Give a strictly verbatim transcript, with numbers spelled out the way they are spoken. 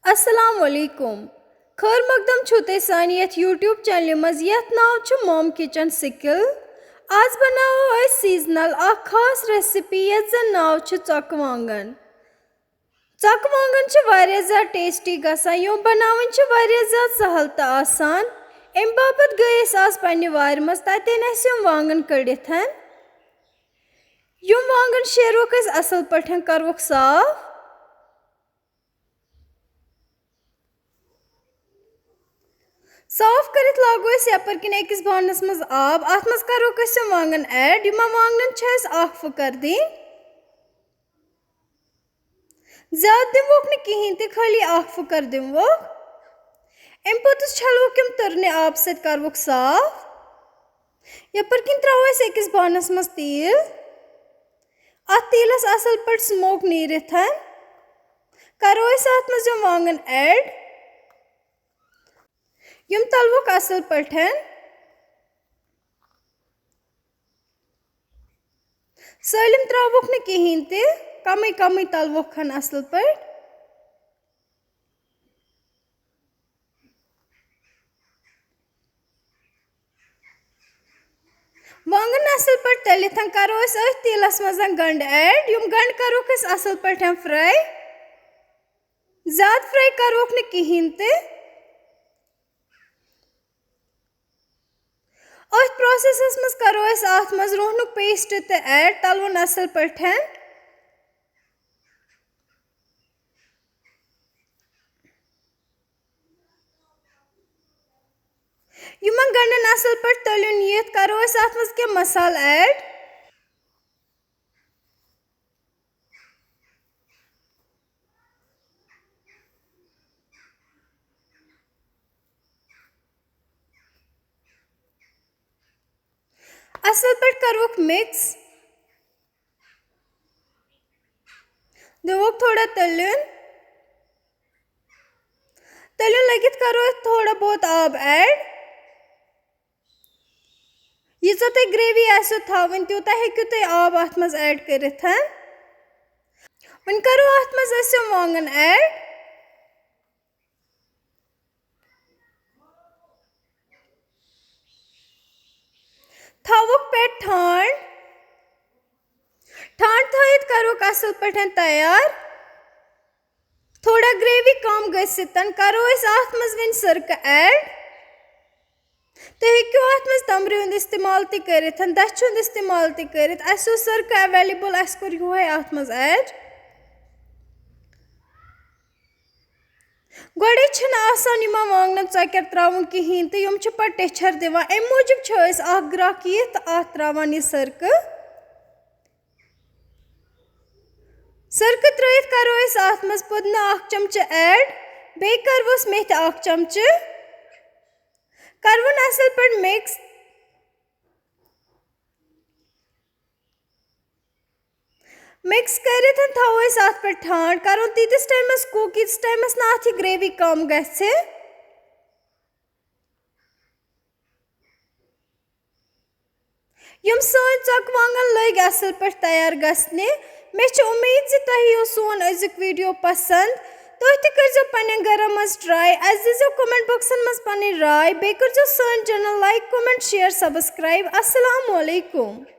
السلام علیکم۔ خیر مقدم چھُو تۄہہِ سانہِ یَتھ YouTube چینلہِ منٛز، یَتھ ناو چھُ Mom Kitchen Skill۔ آز بناوو أسۍ seasonal اکھ خاص recipe، یَتھ زَن ناو چھُ ژۄکہٕ وانٛگن۔ ژۄکہٕ وانٛگن چھِ واریاہ زیادٕ tasty گژھان، یِم بناوٕنۍ چھِ واریاہ زیادٕ سہل تہٕ آسان۔ اَمہِ باپتھ گٔے أسۍ آز پننہِ وارِ منٛز، تَتہِ أنۍ اَسہِ یِم وانٛگن کٔڑِتھ۔ یِم وانٛگن شیروکھ أسۍ اَصٕل پٲٹھۍ، کَروکھ صاف۔ صاف کٔرِتھ لاگو أسۍ یپٲرۍ کِنۍ أکِس بانَس منٛز آب۔ اَتھ منٛز کَروکھ أسۍ یِم وانٛگن add۔ یِمن وانٛگنن چھِ اَسہِ اکھ پھٕکر دِنۍ۔ زیادٕ دِموکھ نہٕ کِہیٖنۍ تہِ، خٲلی اکھ پھٕکر دِموکھ۔ اَمہِ پوٚتُس چھلوکھ یِم تٔرنہِ آبہٕ سۭتۍ، کَروکھ صاف۔ یپٲرۍ کِنۍ ترٛاوو أسۍ أکِس بانَس منٛز تیٖل۔ اَتھ تیٖلَس اَصٕل پٲٹھۍ smoke نیٖرِتھ، کَرو أسۍ اَتھ منٛز یِم وانٛگن add۔ یِم تَلوکھ اَصٕل پٲٹھۍ۔ سٲلِم ترٛاووکھ نہٕ کِہیٖنۍ تہِ، کَمٕے کَمٕے تَلوکھ اَصٕل پٲٹھۍ۔ وانٛگن اَصٕل پٲٹھۍ تٔلِتھ کَرو أسۍ أتھۍ تیٖلَس منٛز گنٛڈٕ add۔ یِم گنٛڈٕ کَروکھ أسۍ اَصٕل پٲٹھۍ fry۔ زیادٕ fry کَروکھ نہٕ کِہیٖنۍ تہِ۔ أتھۍ processس منٛز کَرو أسۍ اَتھ منٛز رُہنُک paste تہِ add، تَلوُن اَصٕل پٲٹھۍ۔ یِمن گنٛڈن اَصٕل پٲٹھۍ تٔلیُن یِتھ، کَرو أسۍ اَتھ منٛز کینٛہہ مصالہٕ add۔ اَصٕل پٲٹھۍ کَروکھ mix۔ دِموکھ تھوڑا تٔلیُن۔ تٔلیُن لٔگِتھ کَرو أسۍ تھوڑا بہت آب add۔ ییٖژاہ تۄہہِ gravy آسیو تھاوٕنۍ، تیوٗتاہ ہیٚکِو تُہۍ آب اَتھ منٛز add کٔرِتھ۔ وۄنۍ کَرو اَتھ منٛز أسۍ یِم وانٛگن add۔ تھاووکھ پٮ۪ٹھ ٹھانٛڈ۔ ٹھانٛڈ تھٲیِتھ کَروکھ اَصٕل پٲٹھۍ تیار۔ تھوڑا gravy کم گٔژھِتھ کَرو أسۍ اَتھ منٛز وۄنۍ سِرکہٕ add۔ تُہۍ ہیٚکِو اَتھ منٛز تَمبرِ ہُنٛد استعمال تہِ کٔرِتھ، دَچھِ ہُنٛد استعمال تہِ کٔرِتھ۔ اَسہِ اوس سِرکہٕ available، اَسہِ کوٚر یِہوٚے اَتھ منٛز add۔ گۄڈَے چھِنہٕ آسان یِمَن وانٛگنَن ژۄکٮ۪ر ترٛاوُن کِہیٖنۍ تہٕ یِم چھِ پَتہٕ ٹیٚچھَر دِوان۔ اَمہِ موٗجوٗب چھِ أسۍ اَکھ گرٛکھ یِتھ تہٕ اَتھ ترٛاوان یہِ سِرکہٕ۔ سِرکہٕ ترٛٲیِتھ کَرو أسۍ اَتھ منٛز پُدنہٕ اَکھ چمچہٕ add، بیٚیہِ کَرٕووس میتھِ اَکھ چمچہٕ۔ کَرٕوُن اَصٕل پٲٹھۍ mix۔ Mix کٔرِتھ تھاوو أسۍ اَتھ پٮ۪ٹھ ٹھانٛڈ، کَرُن تیٖتِس ٹایمَس cook، ییٖتِس ٹایمَس نہٕ اَتھ یہِ gravy کَم گژھِ۔ یِم سٲنۍ ژۄکہٕ وانٛگَن لٔگۍ اَصٕل پٲٹھۍ تیار گژھنہِ۔ مےٚ چھِ اُمید زِ تۄہہِ یِیو سون أزیُک video پَسنٛد۔ تُہۍ تہِ کٔرۍزیو پنٛنٮ۪ن گَرَن منٛز try۔ اَسہِ دیٖزیو comment boxن منٛز پَنٕنۍ راے۔ بیٚیہِ کٔرۍزیو سٲنۍ channel like، comment، share، subscribe۔ السلام علیکم۔